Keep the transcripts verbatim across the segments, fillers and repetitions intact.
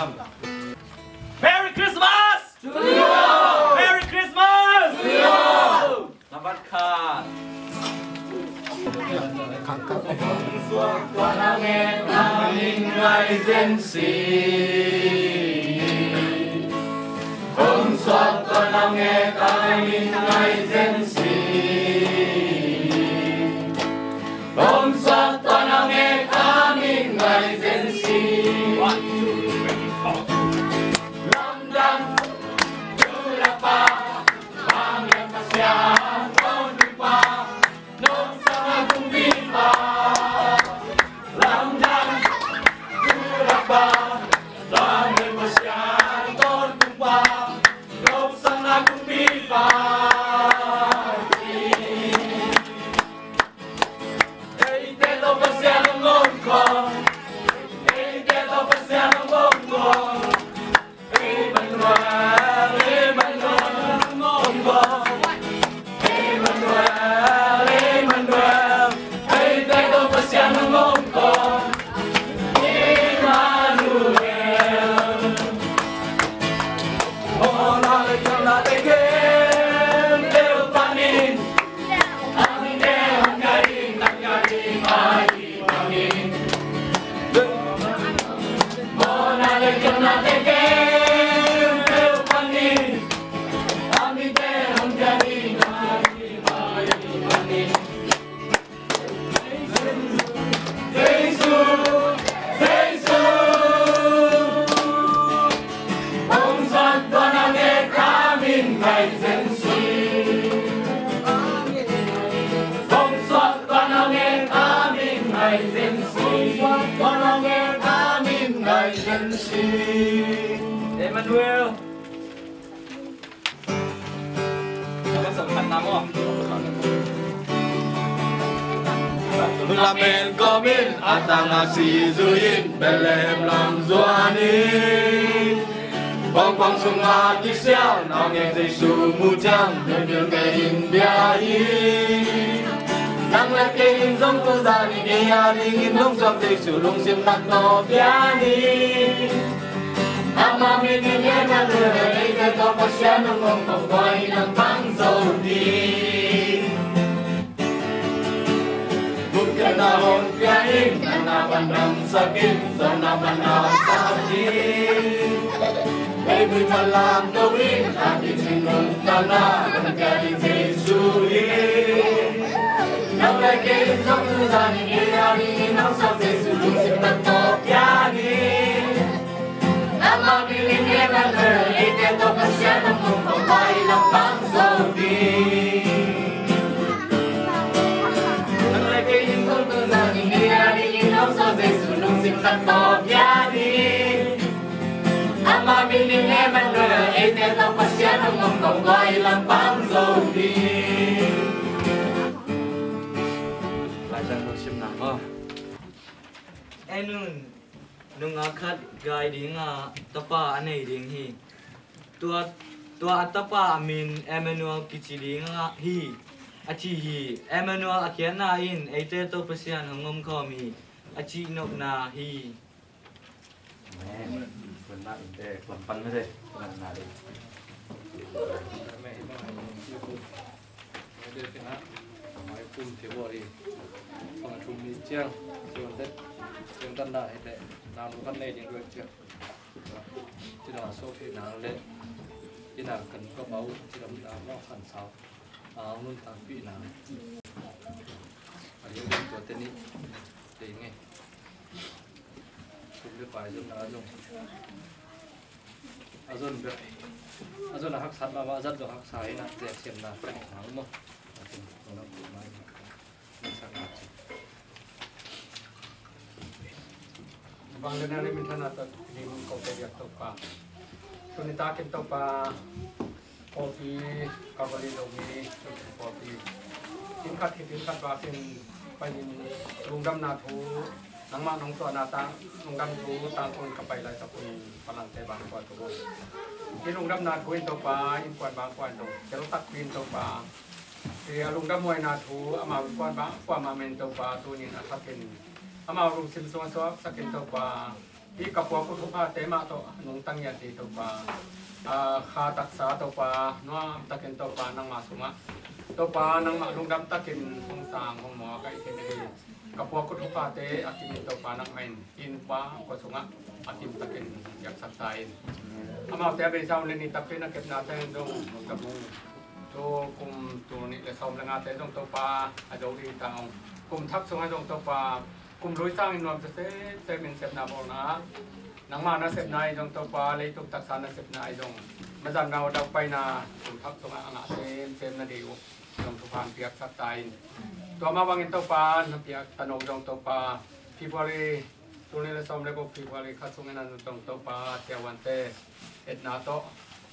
Merry Christmas! To you all! Merry Christmas! To you all! Number card. Hong suak tua nang e ka min ngai zen si. Hong suak tua nang e ka min ngai zen si. Hong suak tua nang e ka min ngai zen si. One, two, three, four. Lamdang, tulapa, Pasian, Pasian, Pasian, Pasian, Emmanuel, Emmanuel, Emmanuel, Emmanuel. Eite tawh Pasian hong om ko, Emmanuel. Mawhna le kiamna te khempeuh panin, a mite hong piak in, hong piak in, a mite hong piak in. Emmanuel. Lamen komin a tang a si zui in Bethlehem lam zuan in. Pawngpawng sungah kisial naungek Jesu mu ciang, himhim kei in bia hi. Nang le kei in zong tu zan in ei a dingin hong suak Jesu lungsim nak tawh bia hi. Ama min in Emmanuel, eite tawh Pasian hong om ko, tua in hong pang zo ding. Gupkhiatna hong pia in, natna pan damsak in, suahna pan hausak in. Leivui pan lamto in, a kicing nuntakna hong pia ding Jesu hi. Nang le kei in zong tu zan in ei a dingin hong suak Jesu lungsim nak tawh bia hi. Ama min in Emmanuel, eite tawh Pasian hong om ko, tua in hong pang zo ding. Nang le kei in zong tu zan in ei a dingin hong suak Jesu lungsim nak tawh bia hi. Ama min in Emmanuel, eite tawh Pasian hong om ko, tua in hong pang zo ding. Laisiangtho simna maw. En un, nungak khat gai ding a tapa a nei ding hi. Tua, tua a tapa a min Emmanuel kici ding a hi, a ci hi. Emmanuel a khiatna in eite tawh Pasian hong om khawm hi, a cih nopna hi. Amen. Kuan na in te, kuan pan na te, kuan na te. Mai kum thei bo hi. Pang thum ni ciang, ciang tet, ciang tan na hi te, na mu kan nei ding ruai ciang. Ci na so thei na le, ci na kan ka bau, ci na na ma kan sau. A nuntakpihna a lian tua te nih tei ngei. Sum le pai zonna a zong, a zon bek, a zon a haksat mahmah, a zat zong haksa hi na, zek siamna pek hang maw. A tin, a zon a pek mai na, na sak na ci. Vangliatna le minthanna tawh ding ko te biak Topa. Tuni takin Topa, pawlpi Calvary Zomi Mission pawlpi, inn khat khit inn khat vakin pai-in lungdamna thu, nangmah nong tuahna tang lungdam thu tangkon ka pai laitak un, palangte bang kua thu, i lungdamna thu in Topa, innkuan bang kua in dong tel takpi in Topa, i a lungdamhuaina thu amau innkuan bang kuamah men Topa, tunin a thakin amau lungsim sung a suaksakin Topa, Hih ka puak uh thuphate mah tawh nungta ngiat hi Topa. A, kha taksa Topa, nuam takin Topa nangmah sungah, Topa nangmah lungdam takin hong sang hong mawk ka hi khin hi. Ka puak uh thuphate a kimin Topa nangmah in innpa kua sungah a kim takin piaksak ta in. Amaute a beisa uh le ni takpi na kepnate zong lungdam ung. Tu kum tul nih le sawm le ngate zong Topa a zo ding hi ta ung. Kum thak sungah zong Topa kum lui sangin nuamsa semsem in sepna bawlna, nangma nasepna ahi zong Topa, leitung taksa nasepna ahi zong, mazanna aw daupaina kum thak sungah a ngah semsem nading uh zong thupha piaksak ta in. Tua mah bangin Topa na piak tano zong Topa, February tul nih le sawm le guk February kha sungin a zong Topa siavuante etna tawh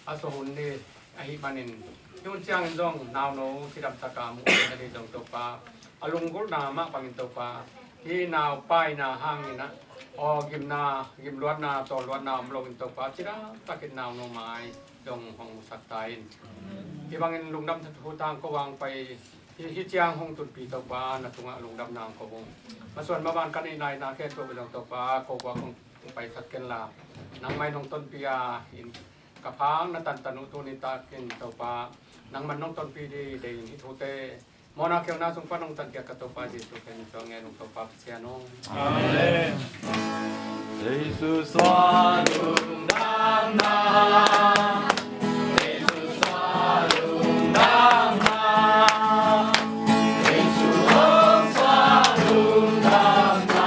a sawhun ni ahih manin, tun ciangin zong nauno cidamsak a muh nading zong Topa, a lunggulhna mah bangin Topa, hih nau paina hangin ah, aw gimna, gimluatna, tawlluatna om loin Topa, cidamtakin nauno mai zong hong musak ta in. Hih bangin lungdam thu tangko vang pai, hih, hih ciang hong tunpi Topa, na tungah lungdamna hong ko ung. Masuan maban ka neih nai na khe tuak zong Topa, ko guak hong paisak kenla, nangmai nong tonpi a in ka phang na tantan uh tuni takin Topa, nangman nong tonpi ding deih in hih thute mawhna kheuna sung pan hong tanpiak ka Topa Jesu Khrih min suang ngen ung Topa Pasian ung. Amen. Jesu sua lungdamna, Jesu sua lungdamna, Jesu hong sua lungdamna.